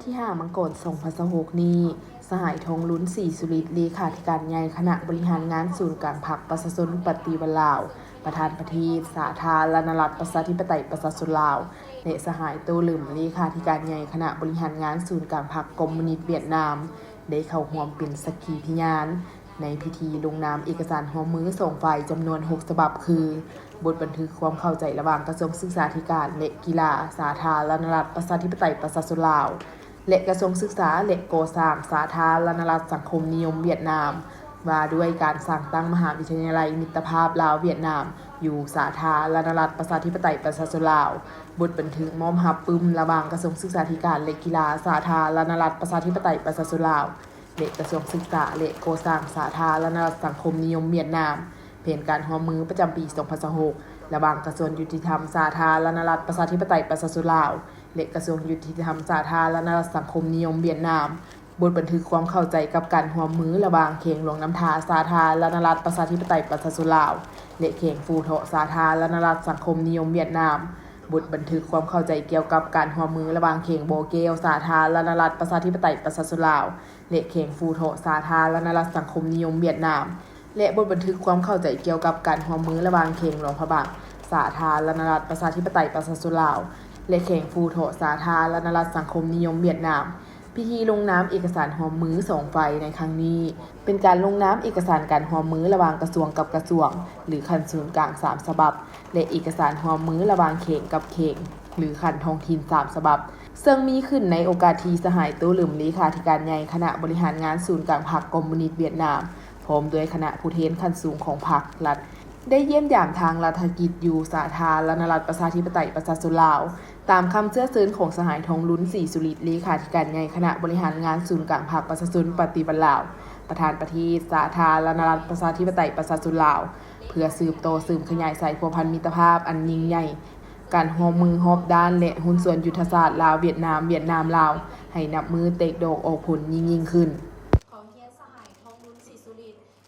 ທີຫ້າ ມັງກອນ ສອງພັນຊາວຫົກນີ້, ສະຫາຍ ທອງລຸນ ສີສຸລິດ ເລຂາທິການໃຫຍ່ຄະນະບໍລິຫານງານສູນກາງພັກປະຊາຊົນປະຕິວັດລາວ, ປະທານປະເທດສາທາລະນະລັດປະຊາທິປະໄຕປະຊາຊົນລາວ ແລະ ສະຫາຍ ໂຕເຫຼີມ ເລຂາທິການໃຫຍ່ຄະນະບໍລິຫານງານສູນກາງພັກຄອມມູນິດຫວຽດນາມ ໄດ້ເຂົ້າຮ່ວມເປັນສັກຂີພະຍານ ໃນພິທີລົງນາມເອກະສານຮ່ວມມືສອງຝ່າຍຈຳນວນຫົກສະບັບ ຄື ບົດບັນທຶກຄວາມເຂົ້າໃຈລະຫວ່າງກະຊວງສຶກສາທິການ ແລະ ກິລາ ສາທາລະນະລັດປະຊາທິປະໄຕປະຊາຊົນລາວ ແລະ ກະຊວງສຶກສາ ແລະ ກໍ່ສ້າງ ສາທາລະນະລັດສັງຄົມນິຍົມຫວຽດນາມ ວ່າດ້ວຍການສ້າງຕັ້ງມະຫາວິທະຍາໄລມິດຕະພາບລາວ-ຫວຽດນາມ ຢູ່ສາທາລະນະລັດປະຊາທິປະໄຕປະຊາຊົນລາວ, ບົດບັນທຶກມອບຮັບປຶ້ມລະຫວ່າງກະຊວງສຶກສາທິການ ແລະ ກິລາ ສາທາລະນະລັດປະຊາທິປະໄຕປະຊາຊົນລາວ ແລະ ກະຊວງສຶກສາ ແລະ ກໍ່ສ້າງ ສາທາລະນະລັດສັງຄົມນິຍົມຫວຽດນາມ, ແຜນການຮ່ວມມືປະຈຳປີສອງພັນຊາວຫົກ ລະຫວ່າງກະຊວງຍຸຕິທຳສາທາລະນະລັດປະຊາທິປະໄຕປະຊາຊົນລາວ ແລະ ກະຊວງຍຸຕິທຳສາທາລະນະລັດສັງຄົມນິຍົມຫວຽດນາມ, ບົດບັນທຶກຄວາມເຂົ້າໃຈກັບການຮ່ວມມືລະຫວ່າງແຂວງຫຼວງນ້ຳທາສາທາລະນະລັດປະຊາທິປະໄຕປະຊາຊົນລາວ ແລະ ແຂວງຟູເທາະສາທາລະນະລັດສັງຄົມນິຍົມຫວຽດນາມ, ບົດບັນທຶກຄວາມເຂົ້າໃຈກ່ຽວກັບການຮ່ວມມືລະຫວ່າງແຂວງບໍ່ແກ້ວສາທາລະນະລັດປະຊາທິປະໄຕປະຊາຊົນລາວ ແລະ ແຂວງຟູເທາະສາທາລະນະລັດສັງຄົມນິຍົມຫວຽດນາມ ແລະ ບົດບັນທຶກຄວາມເຂົ້າໃຈກ່ຽວກັບການຮ່ວມມືລະຫວ່າງແຂວງຫຼວງພະບາງສາທາລະນະລັດປະຊາທິປະໄຕປະຊາຊົນລາວ ແລະ ແຂວງຟູເທາະສາທາລະນະລັດສັງຄົມນິຍົມຫວຽດນາມ. ພິທີລົງນາມເອກະສານຮ່ວມມືສອງຝ່າຍໃນຄັ້ງນີ້ ເປັນການລົງນາມເອກະສານການຮ່ວມມືລະຫວ່າງກະຊວງກັບກະຊວງ ຫຼື ຂັ້ນສູນກາງສາມສະບັບ ແລະ ເອກະສານຮ່ວມມືລະຫວ່າງແຂວງກັບແຂວງ ຫຼື ຂັ້ນທ້ອງຖິ່ນສາມສະບັບ, ເຊິ່ງມີຂຶ້ນໃນໂອກາດທີ່ສະຫາຍ ໂຕເຫຼີມ ເລຂາທິການໃຫຍ່ຄະນະບໍລິຫານງານສູນກາງພັກຄອມມູນິດຫວຽດນາມ ພ້ອມດ້ວຍຄະນະຜູ້ແທນຂັ້ນສູງຂອງພັກ, ລັດ ໄດ້ຢ້ຽມຢາມທາງລັດຖະກິດຢູ່ສາທາລະນະລັດປະຊາທິປະໄຕປະຊາຊົນລາວ ຕາມຄຳເຊື້ອເຊີນຂອງສະຫາຍ ທອງລຸນ ສີສຸລິດ ເລຂາທິການໃຫຍ່ຄະນະບໍລິຫານງານສູນກາງພັກປະຊາຊົນປະຕິວັດລາວ, ປະທານປະເທດສາທາລະນະລັດປະຊາທິປະໄຕປະຊາຊົນລາວ ເພື່ອສືບຕໍ່ເສີມຂະຫຍາຍສາຍພົວພັນມິດຕະພາບອັນຍິ່ງໃຫຍ່, ການຮ່ວມມືຮອບດ້ານ ແລະ ຫຸ້ນສ່ວນຍຸດທະສາດລາວ-ຫວຽດນາມ, ຫວຽດນາມ-ລາວ ໃຫ້ນັບມື້ແຕກດອກອອກຜົນຍິ່ງໆຂຶ້ນ.